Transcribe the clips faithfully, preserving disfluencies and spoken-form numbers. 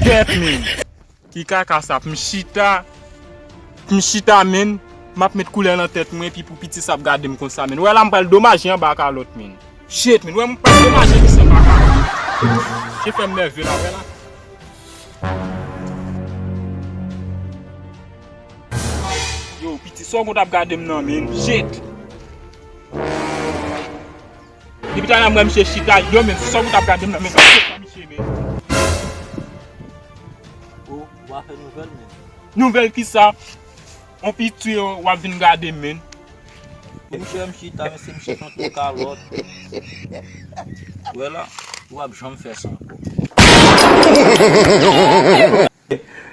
Get me. Ki kaka sa, pou m chita, pou m chita, men, m ap met koulè nan tèt mwen, epi pou piti sa ap gade m konsa, men. Wè la, m pral domaje anba kalòt, men. Shit, men, wè, m pral domaje misye anba kalòt. Misye fè m nève la, wè la. Yo, piti, sa w konn ap gade m nan, men. Shit. Depi talè m wè misye chita, yo, men, sa w konn ap gade m nan, men. Shit, misye, men. Oh, w a fè nouvèl, men. Nouvèl ki sa? On piti, w ap vin gade m, men. Misye, m chita, men se misye pran tout kalòt. Wè la, w ap janm fè sa ankò.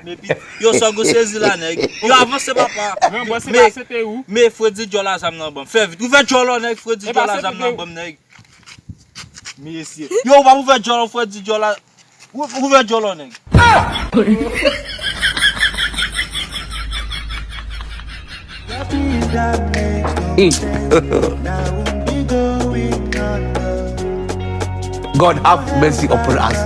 Men pi, yo, sa gwo sezi la, nèg. Yo, avanse, papa. Men, bon, se pa, se te ou. Men Fredi djòl a zam nan ban m. Fè vit. Ouvè djòl la, nèg. Fredi djòl a zam nan ban m, nèg. Mesye. Yo, w ap ouvè djòl la, Fredi djòl la. Ou, ouvè djòl la, nèg. God have mercy upon us.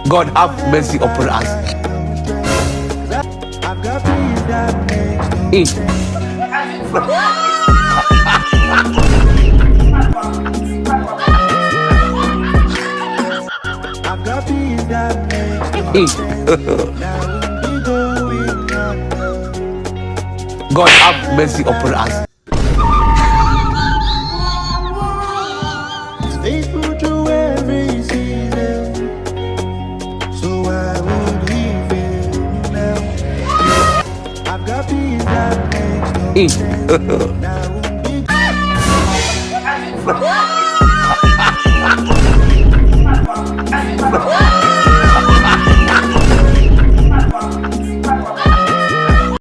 God have mercy upon us. God have mercy upon us. Faithful through every season. So why would he fail you now? I've got peace that makes no sense. Now won't be